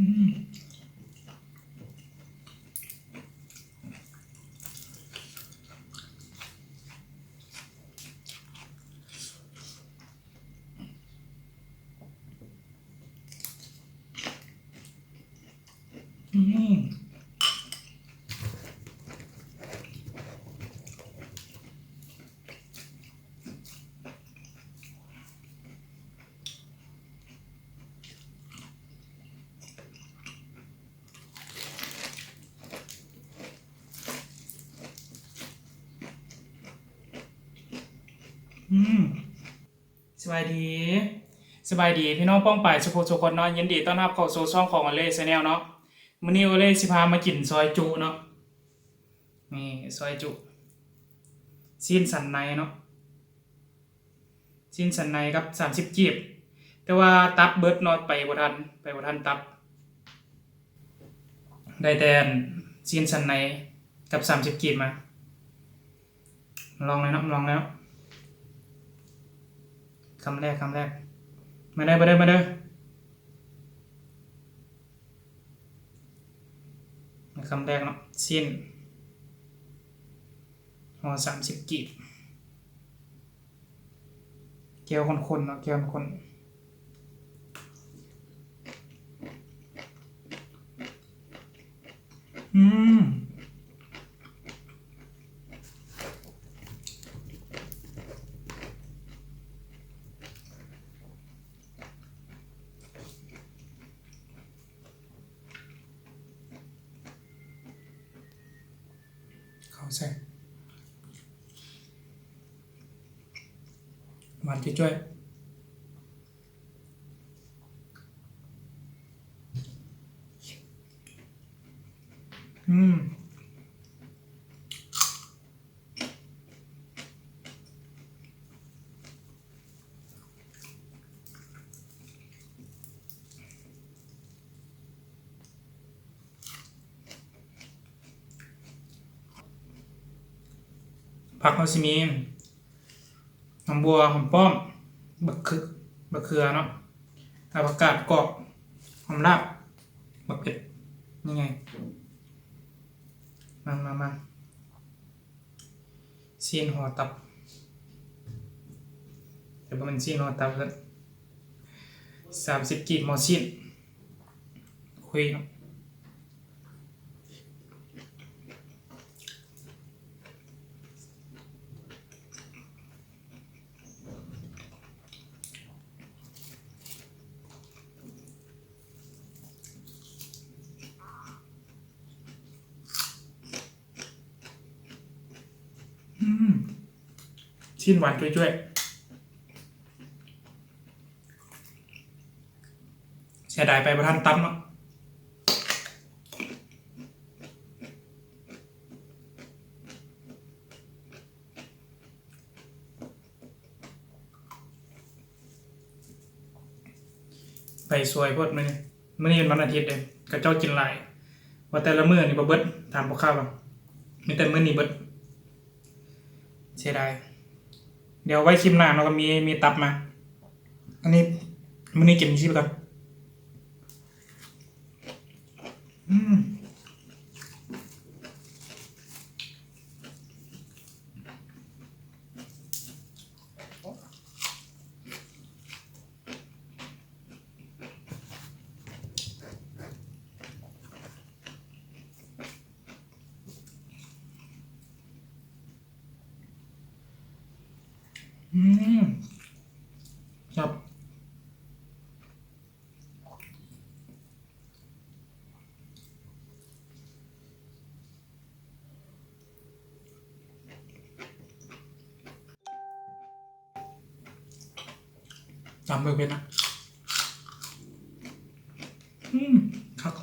ອືມ ອືມ ອືມ ສະບາຍດີ ສະບາຍດີພີ່ນ້ອງປ້ອງປາຍສຸຜູ້ສຸຄົນເນາະ, ຍິນດີຕ້ອນຮັບເຂົ້າສູ່ຊ່ອງຂອງໂອເລ່ແຊນແນວເນາະ. ມື້ນີ້ໂອເລ່ຊິພາມາກິນຊອຍຈຸເນາະ, ນີ້ຊອຍຈຸ ຊີ້ນສັນໃນເນາະ. ຊີ້ນສັນໃນກັບສາມສິບກີບ, ແຕ່ວ່າຕັບເບິດເນາະ ໄປບໍ່ທັນ ໄປບໍ່ທັນຕັບ, ໄດ້ແຕ່ຊີ້ນສັນໃນກັບສາມສິບກີບມາ. ລອງແລ້ວເນາະ ລອງແລ້ວ. ຄຳແລກ ຄຳແລກ ມາເດີ ມາເດີ ມາເດີ. ຄຳແລກເນາະ ຊີ້ນຫໍ່ສາມສິບກີບ. ແກ້ວຂຸ້ນໆເນາະ ແກ້ວຂຸ້ນໆ. ອືມ ເຂົ້າໃສ່ ຫວານຈ້ວຍໆ. ອືມ ຜັກເຮົາຊິມີ ຫອມບົວ ຫອມປ້ອມ ບັກເຂືອ ບັກເຂືອເນາະ ອາ ຜັກກາດກອບ ຫອມລາບ ບັກເຜັດ ນີ້ໄງ ມາ ມາ ມາ ຊີ້ນຫໍ່ຕັບ ແຕ່ບໍ່ແມ່ນຊີ້ນຫໍ່ຕັບເດີ ສາມສິບກີບໝໍ້ຊີ້ນ ຄຸຍເນາະ. ອືມ ຊີ້ນຫວານຈ້ວຍໆ. ເສຍດາຍໄປບໍ່ທັນຕັບເນາະ. ໄປສວຍໂພດມື້ນີ້ ມື້ນີ້ເປັນວັນອາທິດເດ້ ເຂົາເຈົ້າກິນຫຼາຍ ວ່າແຕ່ລະມື້ນີ້ບໍ່ເບິດ ຖາມພໍ່ຄ້າວ່າ ມີແຕ່ມື້ນີ້ເບິດ ເສຍດາຍ. ດຽວໄວ້ຄລິບໜ້າເນາະ ກໍມີ ມີຕັບມາ. ອັນນີ້ ມື້ນີ້ກິນຊິບກ່ອນ. ອືມ ອືມ ແຊບ. ຕຳເລີຍເພິ່ນນະ ອືມ ຄັກ. ອ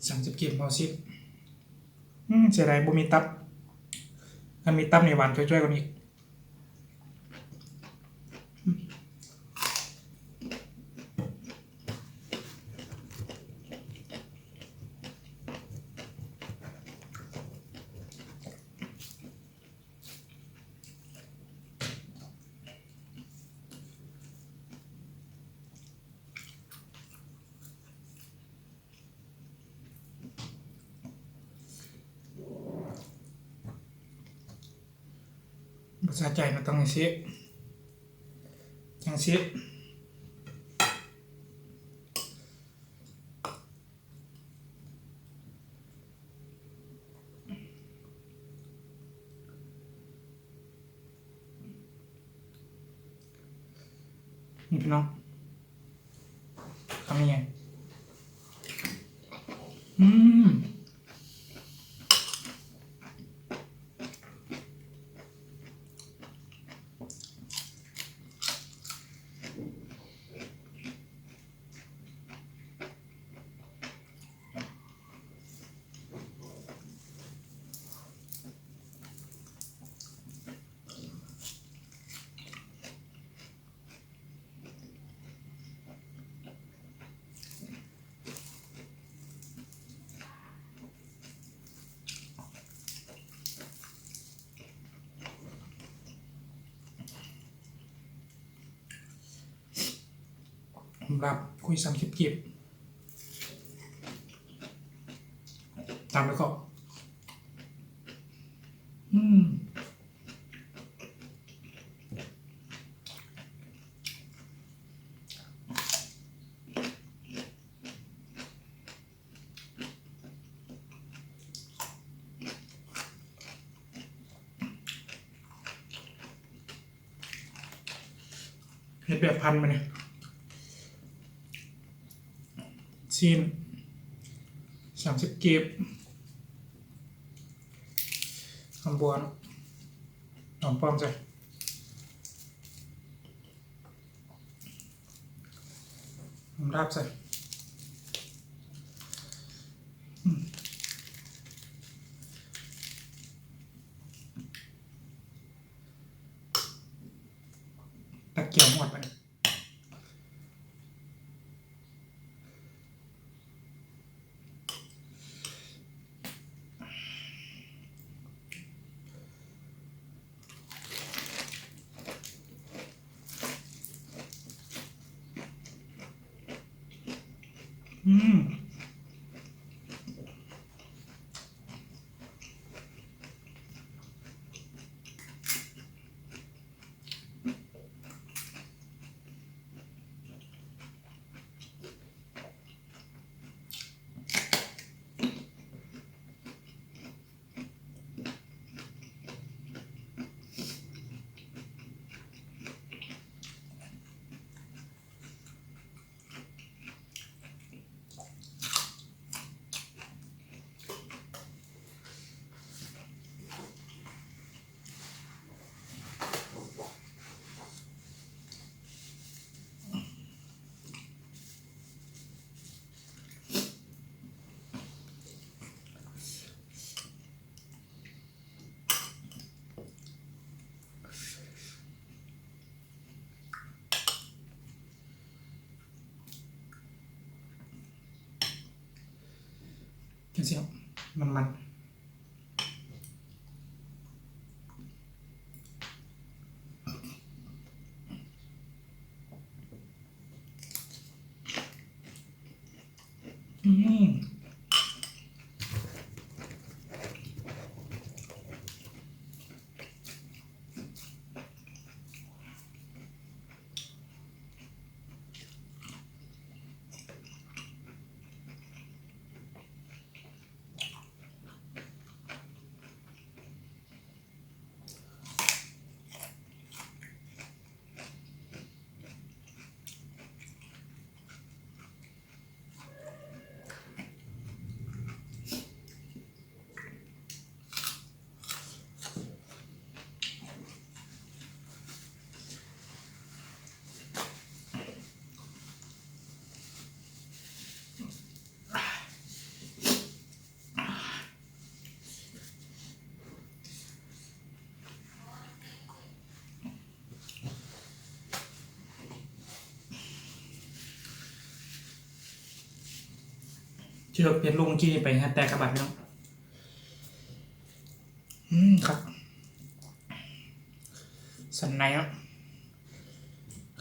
ສາມສິບກີບ ເຮົາຊິ ອືມ ເສຍດາຍບໍ່ມີຕັບ ຄັນມີຕັບນີ້ຫວານຈ່ວຍໆກວ່ານີ້. ບໍ່ສະໃຈ ມັນຕ້ອງຈັ່ງຊີ້ ຈັ່ງຊີ້. ນີ້ພີ່ນ້ອງ ຄຳໃຫຍ່ ອືມ. ລາບ ຄຸຍສາມສິບກີບ ຕາມໄປເຄາະ ອືມ. ເຮັດແບບພັນມື້ນີ້ ຊີ້ນ ສາມສິບກີບ ຫອມບົວ ຫອມປ້ອມໃສ່ ຫອມລາບໃສ່ ອືມ. ຕັກແຈ່ວຮອດໄປ ອືມ. ຈັ່ງຊີ້ ມັນໆ ອືມ. ເຈີເຜັດລູກເມື່ອກີ້ນີ້ໄປເຫື່ອແຕກກະບາດພີ່ນ້ອງ. ອືມ ຄັກ ສັນໃນເນາະ.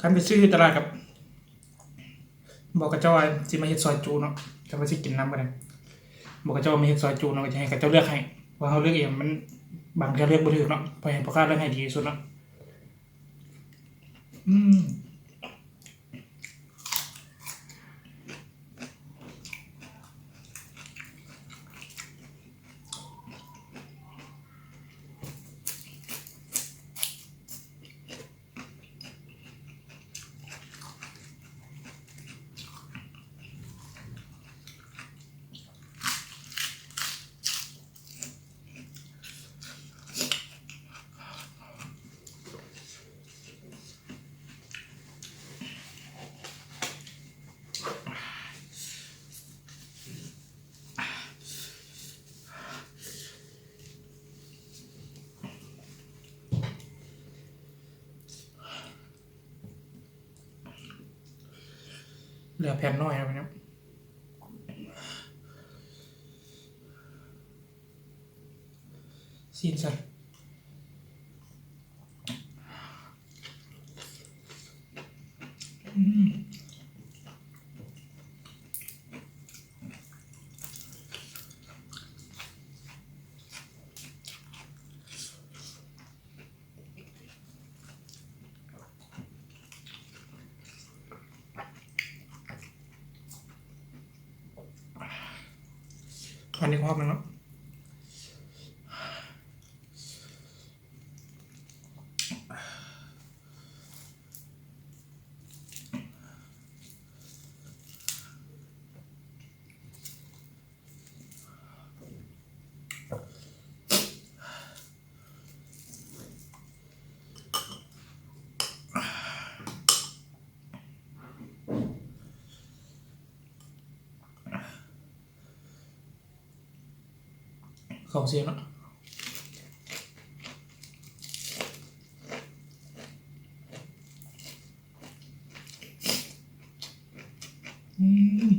ຄັນໄປຊື້ຢູ່ຕະຫຼາດກະບອກເຂົາເຈົ້າວ່າຊິມາເຮັດຊອຍຈຸເນາະ, ຄັນວ່າຊິກິນນຳກໍໄດ້ ບອກເຂົາເຈົ້າວ່າມາເຮັດຊອຍຈຸເນາະ, ກະຈະໃຫ້ເຂົາເຈົ້າເລືອກໃຫ້ ວ່າເຮົາເລືອກເອງ ມັນບາງເທື່ອເລືອກບໍ່ຖືກເນາະ, ເພາະໃຫ້ພໍ່ຄ້າເລືອກໃຫ້ດີທີ່ສຸດເນາະ. ອືມ. ເຫຼືອແຜ່ນນ້ອຍແລ້ວເນາະ ຊີ້ນສັດ. ອືມ. ອັນນີ້ຮອບໜຶ່ງເນາະ. ຂອງເສຍເນາະ. ອືມ.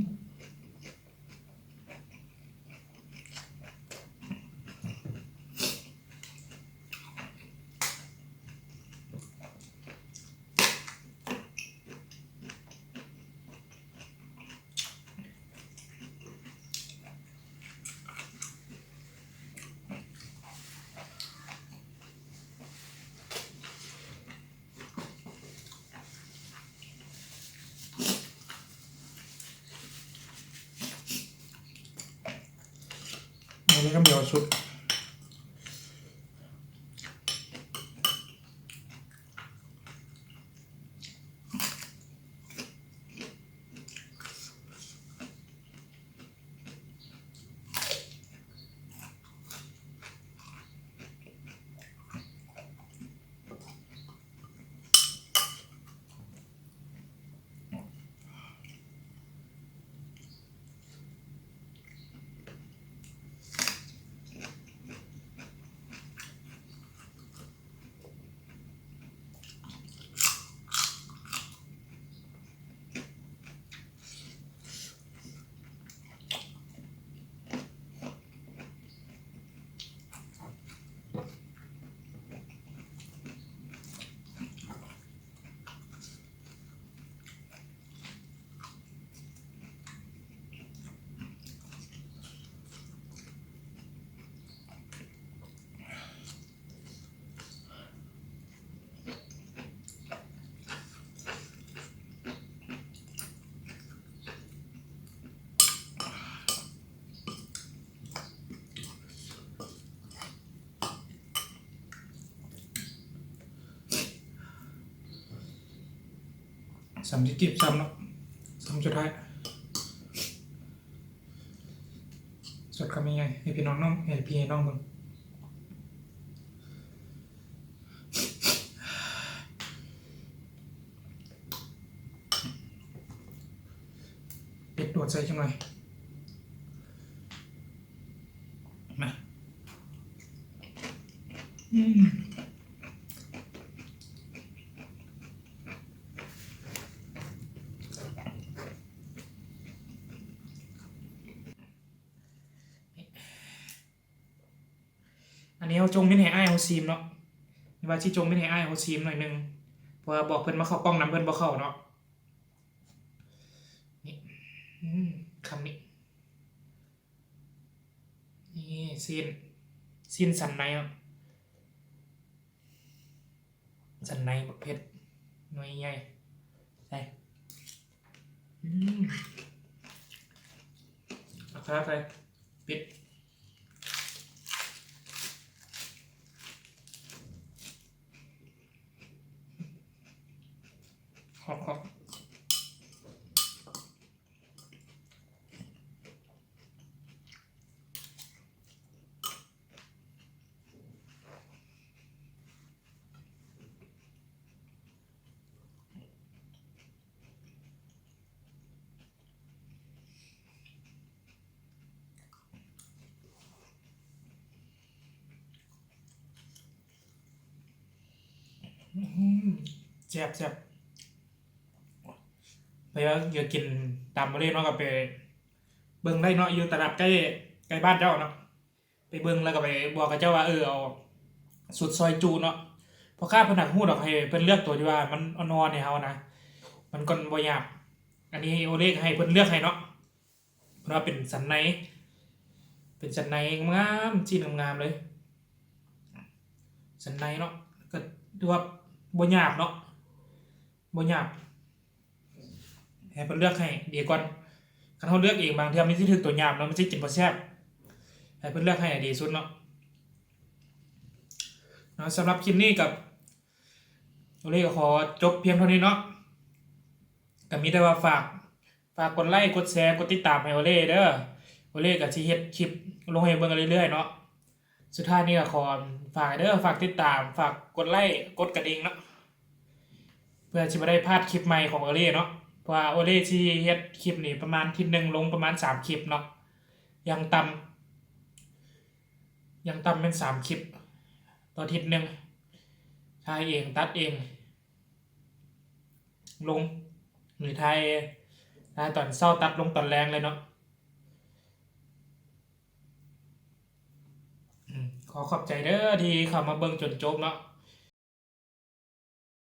ເອົາເລີຍຄຳດຽວສຸດ. ສາມສິບກີບຊ້ຳເນາະ ຊ້ຳສຸດທ້າຍ ສົດຄຳໃຫຍ່ໆ ໃຫ້ພີ່ນ້ອງ ໃຫ້ພີ່ໃຫ້ນ້ອງເບິ່ງ. ເຜັດໂດດໃສ່ຈັກໜ່ອຍ ມາ ອືມ. ເຮົາຈົ່ງເມັນໃຫ້ອ້າຍເຮົາຊີມເນາະ ວ່າຊິຈົ່ງເມັນໃຫ້ອ້າຍເຮົາຊີມໜ້ອຍໜຶ່ງ ເພາະວ່າບອກເພິ່ນມາເຂົ້າກ້ອງນຳ ເພິ່ນບໍ່ເຂົ້າເນາະ. ນີ້ ອືມ ຄຳນີ້ ນີ້ ຊີ້ນ ຊີ້ນສັນໃນເນາະ ສັນໃນບັກເຜັດໜ່ວຍໃຫຍ່ ໃສ່ ອືມ ເອົາຂະໜາດໃສ່ ປິດ ຂອບ ຂອບ. ອືມ ແຊບໆ ໃຜວ່າຢາກກິນຕຳໂອເລເນາະ ກໍໄປເບິ່ງໄດ້ເນາະ ຢູ່ຕະຫຼາດໃກ້ ໃກ້ບ້ານເຈົ້າເນາະ ໄປເບິ່ງແລ້ວກໍໄປບອກເຂົາເຈົ້າວ່າ ເອີ ເອົາຊຸດຊອຍຈຸເນາະ ພໍ່ຄ້າເພິ່ນຫາກຮູ້ດອກ ໃຫ້ເພິ່ນເລືອກຕົວທີ່ວ່າມັນອ່ອນໆໃຫ້ເຮົານະ ມັນກໍບໍ່ຍາກ ອັນນີ້ໂອເລກໍໃຫ້ເພິ່ນເລືອກໃຫ້ເນາະ ເພິ່ນວ່າເປັນສັນໃນ ເປັນສັນໃນງາມໆ ຊີ້ນງາມໆເລີຍ ສັນໃນເນາະ ກໍຖືວ່າບໍ່ຫຍາບເນາະ ບໍ່ຫຍາບ ໃຫ້ເພິ່ນເລືອກໃຫ້ດີກວ່າ ຄັນເຮົາເລືອກເອງ ບາງເທື່ອມັນຊິຖືກຕົວຫຍາບເນາະ ມັນຊິກິນບໍ່ແຊບ ໃຫ້ເພິ່ນເລືອກໃຫ້ດີສຸດເນາະ ເນາະ ສຳລັບຄລິບນີ້ກໍ ໂອເລກໍຂໍຈົບພຽງເທົ່ານີ້ເນາະ ກໍມີແຕ່ວ່າຝາກ ຝາກກົດໄລ ກົດແຊ ກົດຕິດຕາມໃຫ້ໂອເລເດີ ໂອເລກໍຊິເຮັດຄລິບລົງໃຫ້ເບິ່ງເລື້ອຍໆເນາະ ສຸດທ້າຍນີ້ກໍຂໍຝາກເດີ ຝາກຕິດຕາມ ຝາກກົດໄລ ກົດກະດິ່ງເນາະ ເພື່ອຊິບໍ່ໄດ້ພາດຄລິບໃໝ່ຂອງໂອເລເນາະ ເພາະວ່າໂອເລຊິເຮັດຄລິບນີ້ປະມານທິດໜຶ່ງລົງປະມານສາມຄລິບເນາະ ຢ່າງຕ່ຳ ຢ່າງຕ່ຳແມ່ນສາມຄລິບຕໍ່ທິດໜຶ່ງ ຖ່າຍເອງ ຕັດເອງ ລົງ ຫຼື ຖ່າຍ ຖ່າຍຕອນເຊົ້າ ຕັດລົງຕອນແລງເລີຍເນາະ ອືມ ຂໍຂອບໃຈເດີທີ່ເຂົ້າມາເບິ່ງຈົນຈົບເນາະ